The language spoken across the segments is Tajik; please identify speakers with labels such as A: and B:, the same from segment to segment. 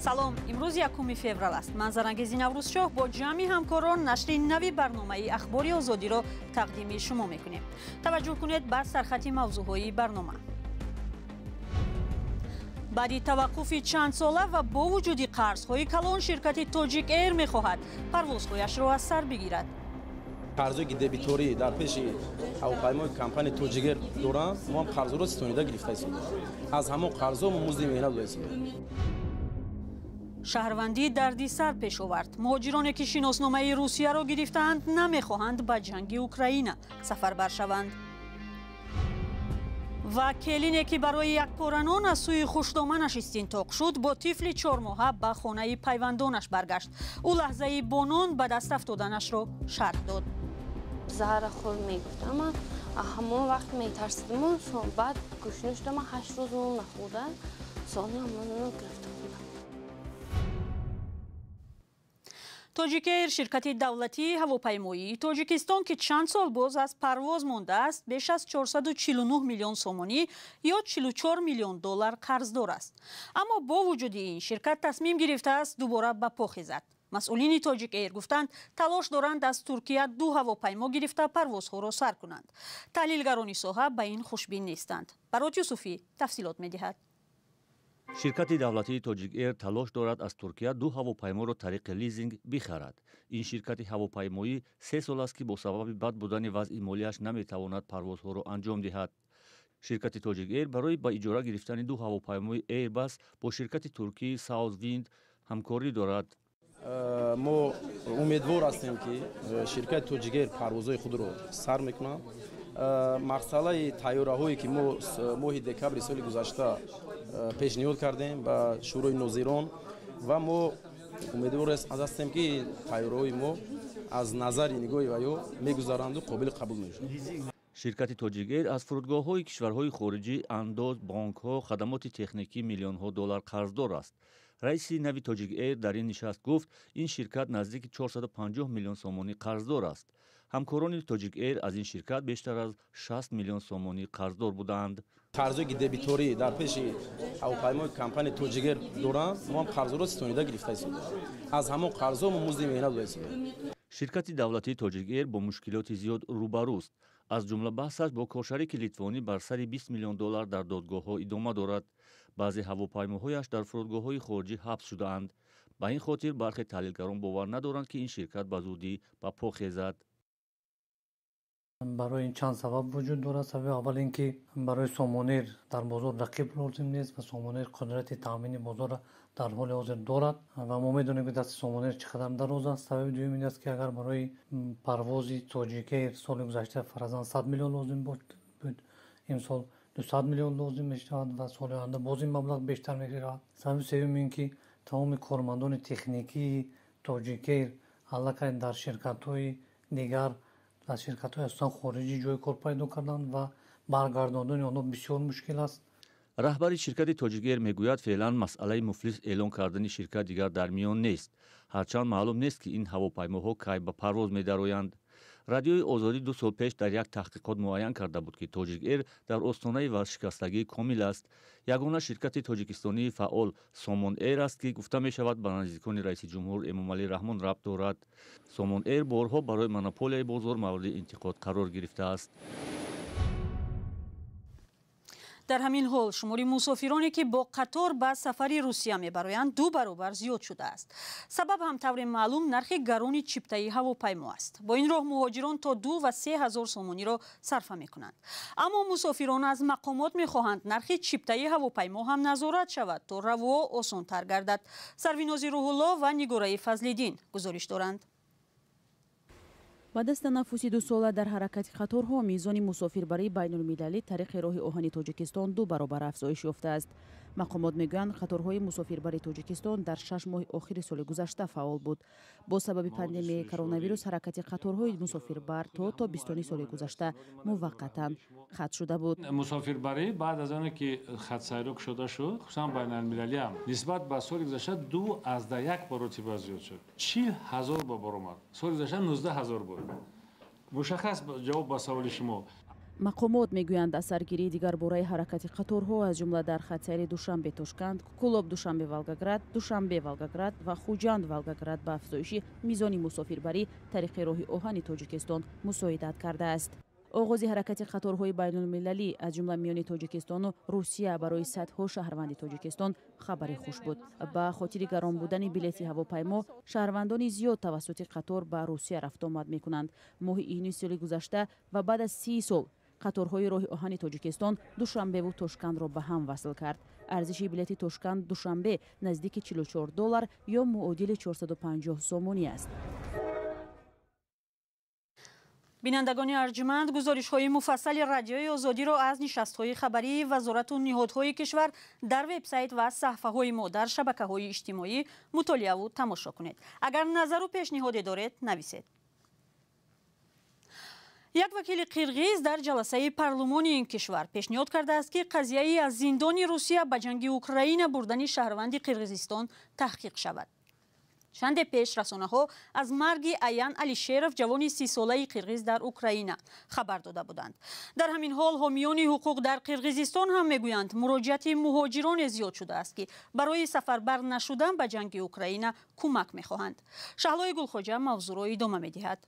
A: Салом, имрӯз 1 феврал аст. Ман Зарангези Наврӯзшоҳ бо ҷамъи ҳамкорон нашри нави барномаи Ахбори Озодиро тақдими шумо мекунем. Таваҷҷӯҳ кунед ба сархати мавзӯъҳои барнома. Баъди таваққуфи чандсола ва бо вуҷуди қарзҳои калон ширкати Тоҷик Эйр мехоҳад парвозҳояшро аз сар бигирад.
B: Қарзҳое ки дебиторӣ дар пеши ҳавопаймои компания Тоҷик Эйр доранд, мо ҳам қарзҳоро ситонида гирифта истодем. Аз ҳамон қарзҳо мо музди меҳнат дода истодем.
A: Шаҳрвандӣ дарди сар пеш овард. Муҳоҷироне ки шиносномаи Русияро гирифтаанд, намехоҳанд ба ҷанги Украина сафарбар шаванд. Ва келине ки барои якпоранон аз сӯи хушдоманаш истинтоқ шуд, бо тифли 4 моҳа ба хонаи пайвандонаш баргашт. Ӯ лаҳзаи бо нон ба даст афтоданашро шарҳ дод.
C: Заҳра хӯр мегуфтам, ҳамон вақт метарсидиму баъд гушна шудам, 8 рӯз нон нахӯрда, сони ҳамон гирифта хӯрдам.
A: Тоҷикэйр, ширкати давлатии ҳавопаймоии Тоҷикистон, ки чанд сол боз аз парвоз мондааст, беш аз 449 миллион сомонӣ ё 44 миллион доллар қарздор аст. Аммо бо вуҷуди ин ширкат тасмим гирифтааст дубора ба по хезад. Масъулини Тоҷик Эйр гуфтанд, талош доранд аз Туркия ду ҳавопаймо гирифта, парвозҳоро сар кунанд. Таҳлилгарони соҳа ба ин хушбин нестанд. Барот Юсуфӣ тафсилот медиҳад.
D: Ширкати давлатии Тоҷик Эйр талош дорад аз Туркия ду ҳавопайморо тариқи лизинг бихарад. Ин ширкати ҳавопаймоӣ 3 сол аст, ки бо сабаби бад будани вазъи молияш наметавонад парвозҳоро анҷом диҳад. Ширкати Тоҷик Эйр барои ба иҷора гирифтани ду ҳавопаймои Эйрбас бо ширкати туркии Саутвинд ҳамкорӣ дорад.
B: Мо умедвор ҳастем, ки ширкати Тоҷик Эйр парвозҳои худро сар мекунад. Масъалаи тайёраҳое ки мо моҳи декабри соли гузашта пешниҳод кардем ба Шӯрои нозирон, ва мо умедвор ҳастем, ки тайёраҳои мо аз назари нигоҳи ваё мегузаранду қобили қабул мешаванд.
D: Ширкати Тоҷик Эйр аз фурудгоҳҳои кишварҳои хориҷӣ, андоз, бонкҳо, хадамоти техникӣ миллионҳо доллар қарздор аст. Раиси нави Тоҷик Эйр дар ин нишаст гуфт, ин ширкат наздики 450 миллион сомонӣ қарздор аст. Ҳамкорони Тоҷик Эйр аз ин ширкат бештар аз 60 миллион сомонӣ қарздор будаанд.
B: Қарзҳое ки дебиторӣ дар пеши ҳавопаймои компания Тоҷик Эйр доранд, мо ҳам қарзҳоро ситонида гирифта истодем. Аз ҳамон қарзҳо мо музди меҳнат дода истодем.
D: Ширкати давлатии Тоҷик Эйр бо мушкилоти зиёд рӯбарӯст. Аз ҷумла баҳсаш бо коршарики литвонӣ бар сари 20 миллион доллар дар додгоҳҳо идома дорад. Баъзе ҳавопаймоҳояш дар фурудгоҳҳои хориҷӣ ҳабс шудаанд. Ба ин хотир бархе таҳлилгарон бовар надоранд, ки ин ширкат ба зудӣ ба по хезад.
E: Барои ин чанд сабаб вуҷуд дорад. Сабаби аввал ин ки барои Сомонэйр дар бозор рақиб лозим нест ва Сомонэйр қудрати таъмини бозорро дар ҳоли ҳозир дорад ва мо медонем, ки дасти Сомонэйр чӣ қадар дароз аст. Сабаби дуюм ин аст, ки агар барои парвози Тоҷикэйр соли гузашта фарзан 100 миллион лозим буд, имсол 200 миллион лозим мешавад ва соли оянда боз ин маблағ бештар мегирад. Сабаби сеюм ин ки тамоми кормандони техникии Тоҷикэйр аллакай дар ширкатҳои дигар, дар ширкатҳои асосан хориҷӣ ҷои кор пайдо карданд ва баргардондани онҳо бисёр мушкил аст.
D: Раҳбари ширкати Тоҷикэйр мегӯяд, феълан масъалаи муфлис эълон кардани ширкат дигар дар миён нест. Ҳарчанд маълум нест, ки ин ҳавопаймоҳо кай ба парвоз медароянд. Радиои Озодӣ 2 сол пеш дар як таҳқиқот муайян карда буд, ки Тоҷик Эйр дар остонаи варшикастагии комил аст. Ягона ширкати тоҷикистонии фаъол Сомон Эйр аст, ки гуфта мешавад, ба наздикони раиси ҷумҳур Эмомалӣ Раҳмон рабт дорад. Сомон Эйр борҳо барои монополияи бозор мавриди интиқод қарор гирифтааст.
A: Дар ҳамин ҳол шумори мусофироне, ки бо қатор ба сафари Русия мебароянд, ду баробар зиёд шудааст. Сабаб ҳам, тавре маълум, нархи гарони чиптаи ҳавопаймо аст. Бо ин роҳ муҳоҷирон то 2 ва 3 ҳазор сомониро сарфа мекунанд. Аммо мусофирон аз мақомот мехоҳанд, нархи чиптаи ҳавопаймо ҳам назорат шавад, то равуо осонтар гардад. Сарвинози Рӯҳулло ва Нигораи Фазлиддин гузориш доранд.
F: Баъд аз танаффуси дусола дар ҳаракати қаторҳо, мизони мусофирбарии байнулмилалӣ тариқи роҳи оҳани Тоҷикистон ду баробар афзоиш ёфтааст. Мақомот мегӯянд, қаторҳои мусофирбари Тоҷикистон дар 6 моҳи охири соли гузашта фаъол буд. Бо сабаби пандемияи коронавирус ҳаракати қаторҳои мусофирбар то тобистони соли гузашта муваққатан қатъ шуда буд.
G: Мусофирбарӣ баъд аз оне ки хатсайро кушода шуд, хусусан байналмилалиам, нисбат ба соли гузашта 2,1 маротиба зиёд шуд, 40 000 ба баромад. Соли гузашта 19 000 буд. Мушаххас ҷавоб ба саволи шумо.
F: Мақомот мегӯянд, аз саргирии дигарбораи ҳаракати қаторҳо, аз ҷумла дар хатсайри Душанбе Тошканд, Кӯлоб Душанбе Волгоград, Душанбе Волгоград ва Хуҷанд Волгоград ба афзоиши мизони мусофирбарӣ тариқи роҳи оҳани Тоҷикистон мусоидат кардааст. Оғози ҳаракати қаторҳои байнулмилалӣ, аз ҷумла миёни Тоҷикистону Русия, барои садҳо шаҳрванди Тоҷикистон хабари хуш буд. Ба хотири гарон будани билети ҳавопаймо шаҳрвандони зиёд тавассути қатор ба Русия рафтуомад мекунанд. Моҳи июни соли гузашта ва баъд аз 30 сол қаторҳои роҳи оҳани Тоҷикистон Душанбеву Тошкандро ба ҳам васл кард. Арзиши билети Тошканд Душанбе наздики 44 доллар ё муодили 450 сомонӣ аст.
A: Бинандагони арҷманд, гузоришҳои муфассали Радиои Озодиро аз нишастҳои хабарии вазорату ниҳодҳои кишвар дар вебсайт ва саҳфаҳои мо дар шабакаҳои иҷтимоӣ мутолиаву тамошо кунед. Агар назару пешниҳоде доред, нависед. Як вакили қирғиз дар ҷаласаи парлумони ин кишвар пешниҳод кардааст, ки қазияи аз зиндони Русия ба ҷанги Украина бурдани шаҳрванди Қирғизистон таҳқиқ шавад. Чанде пеш расонаҳо аз марги Аян Алишеров, ҷавони 30-солаи қирғиз дар Украина, хабар дода буданд. Дар ҳамин ҳол ҳомиёни ҳуқуқ дар Қирғизистон ҳам мегӯянд, муроҷиати муҳоҷироне зиёд шудааст, ки барои сафарбар нашудан ба ҷанги Украина кӯмак мехоҳанд. Шаҳлои Гулхоҷа мавзӯъро идома медиҳад.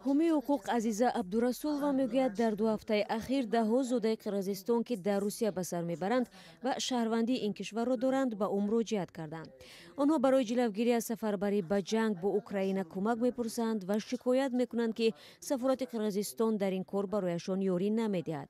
H: Ҳомии ҳуқуқ Азиза Абдурасулова мегӯяд, дар 2 ҳафтаи ахир даҳҳо зодаи Қирғизистон, ки дар Русия ба сар мебаранд ва шаҳрвандии ин кишварро доранд, ба ӯ муроҷиат карданд. Онҳо барои ҷилавгирӣ аз сафарбарӣ ба ҷанг бо Украина кӯмак мепурсанд ва шикоят мекунанд, ки сафорати Қирғизистон дар ин кор барояшон ёрӣ намедиҳад.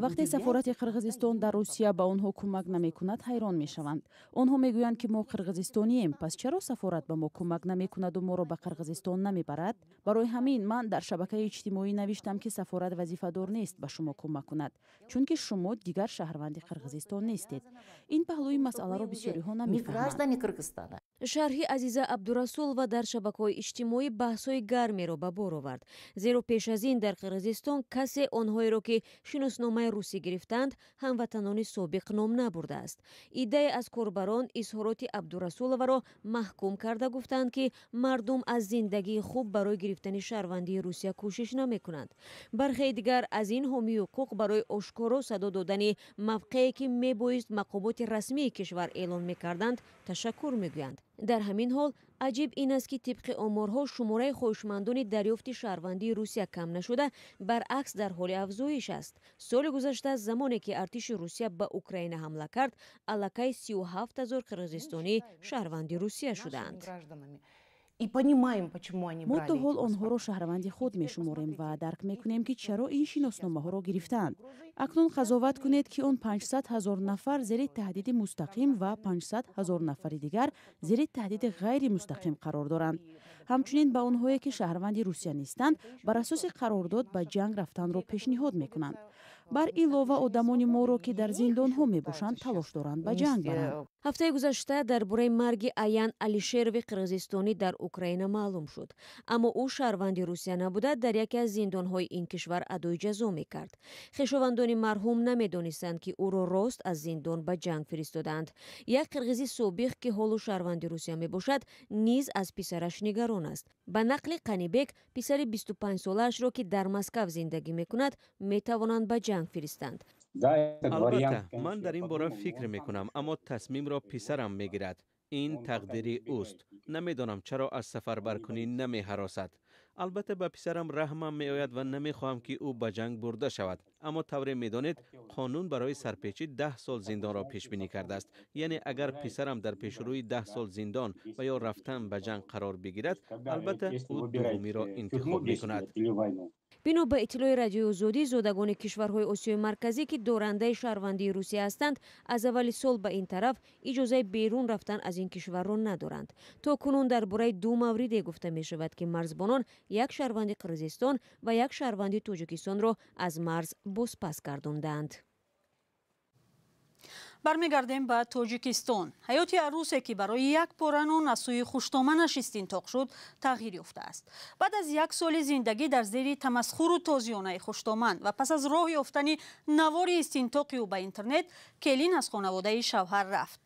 F: Вақте сафорати Қирғизистон дар Русия ба онҳо кӯмак намекунад, ҳайрон мешаванд. Онҳо мегӯянд, ки мо қирғизистонием, пас чаро сафорат ба мо кӯмак намекунаду моро ба Қирғизистон намебарад? Барои ҳамин ман дар шабакаи иҷтимоӣ навиштам, ки сафорат вазифадор нест ба шумо кӯмак кунад, чунки шумо дигар шаҳрванди Қирғизистон нестед. Ин паҳлӯи масъаларо бисёриҳо намефаҳманд.
H: Шарҳи Азиза Абдурасулова дар шабакаҳои иҷтимоӣ баҳсҳои гармеро ба бор овард, зеро пеш аз ин дар Қирғизистон касе онҳоеро, ки шиносномаи русӣ гирифтанд, ҳамватанони собиқ ном набурдааст. Иддае аз корбарон изҳороти Абдурасуловаро маҳкум карда гуфтанд, ки мардум аз зиндагии хуб барои гирифтани шаҳрвандии Русия кӯшиш намекунанд. Бархеи дигар аз ин ҳомии ҳуқуқ барои ошкоро садо додани мавқее, ки мебоист мақомоти расмии кишвар эълон мекарданд, ташаккур мегӯянд. Дар ҳамин ҳол аҷиб ин аст, ки тибқи оморҳо шумораи хоҳишмандони дарёфти шаҳрвандии Русия кам нашуда, баръакс дар ҳоли афзоиш аст. Соли гузашта, замоне ки артиши Русия ба Украина ҳамла кард, аллакай 37 000 қирғизистонӣ шаҳрванди Русия шудаанд.
F: Мо то ҳол онҳоро шаҳрванди худ мешуморем ва дарк мекунем, ки чаро ин шиносномаҳоро гирифтаанд. Акнун қазоват кунед, ки он 500 000 нафар зери таҳдиди мустақим ва 500 000 нафари дигар зери таҳдиди ғайримустақим қарор доранд. Ҳамчунин ба онҳое, ки шаҳрванди Русия нестанд, бар асоси қарордод ба ҷанг рафтанро пешниҳод мекунанд. Бар илова одамони моро, ки дар зиндонҳо мебошанд, талош доранд ба ҷанг баранд.
H: Ҳафтаи гузашта дар бораи марги Аян Алишерови қирғизистонӣ дар Украина маълум шуд, аммо ӯ шаҳрванди Русия набуда, дар яке аз зиндонҳои ин кишвар адои ҷазо мекард. Хешовандони марҳум намедонистанд, ки ӯро рост аз зиндон ба ҷанг фиристодаанд. Як қирғизи собиқ, ки ҳолу шаҳрванди Русия мебошад, низ аз писараш нигарон аст. Ба нақли Қанибек, писари 25-солаашро, ки дар Москав зиндагӣ мекунад, метавонанд ба ҷанг фиристанд.
I: Албатта, ман дар ин бора фикр мекунам, аммо тасмимро писарам мегирад. Ин тақдири ӯст. Намедонам, чаро аз сафарбаркунӣ намеҳаросад. Албатта, ба писарам раҳмам меояд ва намехоҳам, ки ӯ ба ҷанг бурда шавад, аммо тавре медонед, қонун барои сарпечӣ 10 сол зиндонро пешбинӣ кардааст. Яъне агар писарам дар пешрӯи 10 сол зиндон ва ё рафтан ба ҷанг қарор бигирад, албатта ӯ дуввумиро интихоб мекунад.
H: Бино ба иттилои Радиои Озодӣ, зодагони кишварҳои Осиёи Марказӣ, ки дорандаи шаҳрвандии Русия ҳастанд, аз аввали сол ба ин тараф иҷозаи берун рафтан аз ин кишварро надоранд. То кунун дар бораи 2 мавриде гуфта мешавад, ки марзбонон як шаҳрванди Қирғизистон ва як шаҳрванди Тоҷикистонро аз марз бозпас гардондаанд.
A: Бармегардем ба Тоҷикистон. Ҳаёти арӯсе, ки барои як пора нон аз сӯи хуштоманаш истинтоқ шуд, тағйир ёфтааст. Баъд аз як соли зиндагӣ дар зери тамасхуру тозиёнаи хуштоман ва пас аз роҳ ёфтани навори истинтоқи ӯ ба интернет, келин аз хонаводаи шавҳар рафт.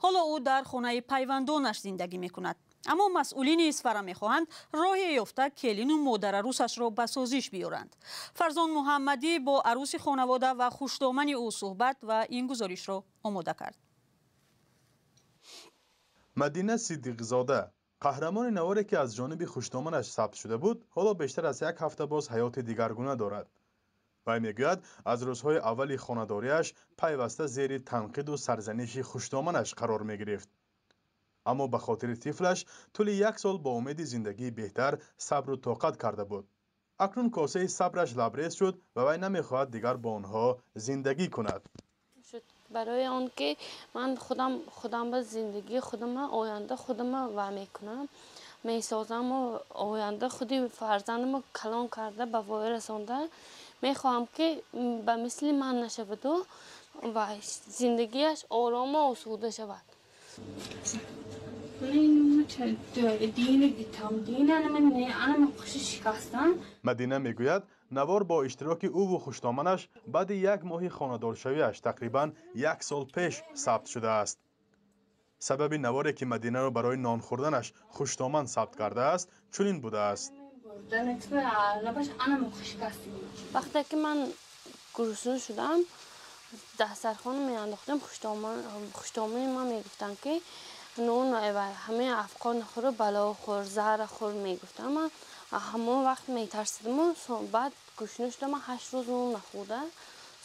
A: Ҳоло ӯ дар хонаи пайвандонаш зиндагӣ мекунад. Аммо масъулини Исфара мехоҳанд роҳе ёфта келину модарарӯсашро ба созиш биёранд. Фарзон Муҳаммадӣ бо арӯси хонавода ва хушдомани ӯ суҳбат ва ин гузоришро омода кард.
J: Мадина Сиддиқзода, қаҳрамони наворе, ки аз ҷониби хушдоманаш сабт шуда буд, ҳоло бештар аз як ҳафта боз ҳаёти дигаргуна дорад. Вай мегӯяд, аз рӯзҳои аввали хонадориаш пайваста зери танқиду сарзаниши хушдоманаш қарор мегирифт, аммо ба хотири тифлаш тӯли як сол бо умеди зиндагии беҳтар сабру тоқат карда буд. Акнун косаи сабраш лабрез шуд ва вай намехоҳад дигар бо онҳо зиндагӣ кунад.
C: Барои он ки ман худам ба зиндагии худама, оянда худама ва мекунам, месозаму оянда худи фарзандама калон карда, ба воя расонда мехоҳам, ки ба мисли ман нашаваду ва зиндагиаш орому осуда шавад.
J: Мадина мегӯяд, навор бо иштироки ӯву хушдоманаш баъди як моҳи хонадоршавиаш, тақрибан як сол пеш сабт шудааст. Сабаби наворе, ки Мадинаро барои нон хӯрданаш хушдоман сабт кардааст, чунин будааст.
C: Вақте ки ман гурусна шудам, дастархона меандохтем, хушдомани ман мегуфтанд, ки нон ҳамаи афқон хӯру, бало хӯр, заҳра хӯр, мегуфтам. Ман ҳамон вақт метарсидиму баъд гушна шудам, 8 рӯз нон нахӯрда,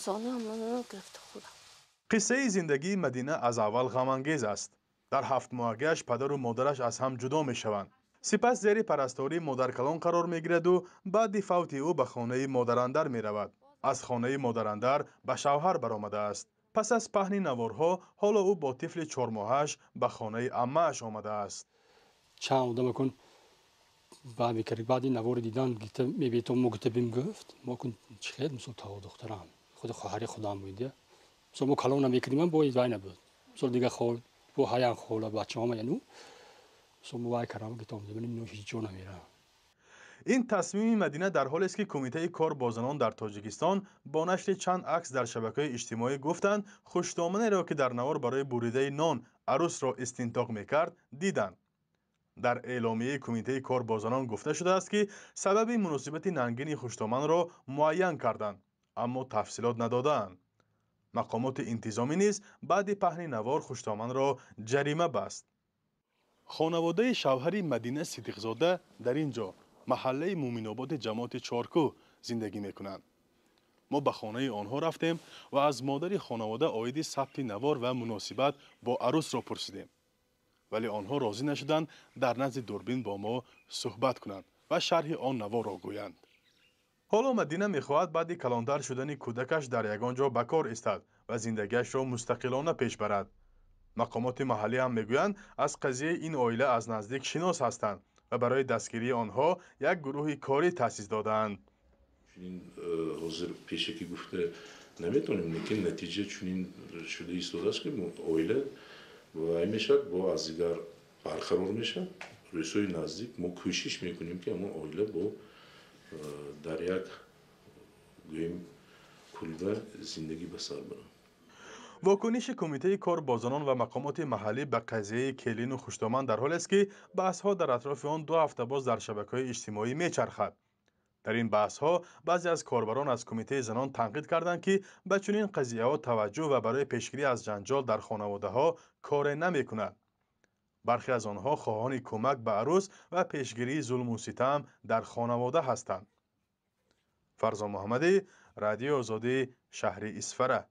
C: сони ҳамонро гирифта хӯрдам.
J: Қиссаи зиндагии Мадина аз аввал ғамангез аст. Дар 7-моҳагиаш падару модараш аз ҳам ҷудо мешаванд. Сипас зери парастории модаркалон қарор мегираду баъди фавти ӯ ба хонаи модарандар меравад. Аз хонаи модарандар ба шавҳар баромадааст. Пас аз паҳни наворҳо ҳоло ӯ бо тифли 4-моҳааш ба хонаи аммааш омадааст.
K: Чанд одам кун баъд мекард, баъди навори дидан гита мебето, мо гита бим, гуфт, мо кун чӣ хел, мисол, то духтарам худи хоҳари худам буд, мисол, мо калон намекардим, бо вай набуд, мисол, дига хол бо ҳаян хола бачаҳома, яну мисол, мо вай кардам, гита омадем, ино ҳеҷ ҷо намерам.
J: Ин тасмими Мадина дар ҳолест, ки Кумитаи кор бо занон дар Тоҷикистон бо нашри чанд акс дар шабакаҳои иҷтимоӣ гуфтанд, хушдоманеро, ки дар навор барои буридаи нон арӯсро истинтоқ мекард, диданд. Дар эъломияи Кумитаи кор бо занон гуфта шудааст, ки сабаби муносибати нангини хушдоманро муайян карданд, аммо тафсилот надодаанд. Мақомоти интизомӣ низ баъди паҳни навор хушдоманро ҷарима баст. Хонаводаи шавҳари Мадина Сидиқзода дар ин ҷо, маҳаллаи Муъминободи ҷамоати Чоркӯҳ, зиндагӣ мекунанд. Мо ба хонаи онҳо рафтем ва аз модари хонавода оиди сабти навор ва муносибат бо арӯсро пурсидем, вале онҳо розӣ нашуданд дар назди дурбин бо мо суҳбат кунанд ва шарҳи он наворро гӯянд. Ҳоло Мадина мехоҳад баъди калонтар шудани кӯдакаш дар ягон ҷо ба кор истад ва зиндагиашро мустақилона пеш барад. Мақомоти маҳаллӣ ҳам мегӯянд, аз қазияи ин оила аз наздик шинос ҳастанд ва барои дастгирии онҳо як гурӯҳи корӣ таъсис додаанд.
L: Чунин ҳозир пешакӣ гуфта наметавонем, лекин натиҷа чунин шуда истодааст, ки оила вай мешавад, бо аз дигар барқарор мешавад. Рӯзҳои наздик мо кӯшиш мекунем, ки ҳамон оила бо дар як, гӯем, кулба зиндагӣ ба сар баранд.
J: Вокуниши Кумитаи кор бо занон ва мақомоти маҳаллӣ ба қазияи келину хушдоман дар ҳолест, ки баҳсҳо дар атрофи он 2 ҳафта боз дар шабакаҳои иҷтимоӣ мечархад. Дар ин баҳсҳо баъзе аз корбарон аз Кумитаи занон танқид карданд, ки ба чунин қазияҳо таваҷҷӯҳ ва барои пешгирӣ аз ҷанҷол дар хонаводаҳо коре намекунад. Бархе аз онҳо хоҳони кӯмак ба арӯс ва пешгирии зулму ситам дар хонавода ҳастанд. Фарзон Муҳаммадӣ, Радиои Озодӣ, шаҳри Исфара.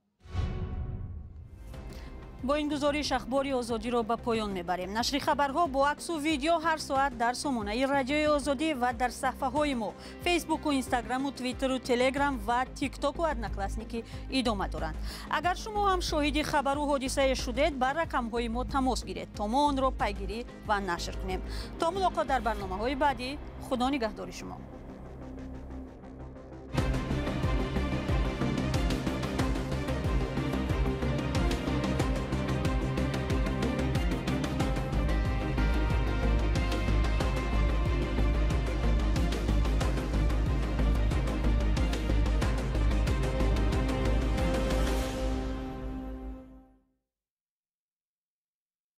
A: Бо ин гузориш Ахбори Озодиро ба поён мебарем. Нашри хабарҳо бо аксу видео ҳар соат дар сомонаи Радиои Озодӣ ва дар саҳфаҳои мо Фейсбуку, Инстаграму, Твиттеру, Телеграм ва Тиктоку, Одноклассники идома доранд. Агар шумо ҳам шоҳиди хабару ҳодисае шудед, ба рақамҳои мо тамос гиред, то мо онро пайгирӣ ва нашр кунем. То мулоқот дар барномаҳои баъдӣ, Худо нигаҳдори шумо.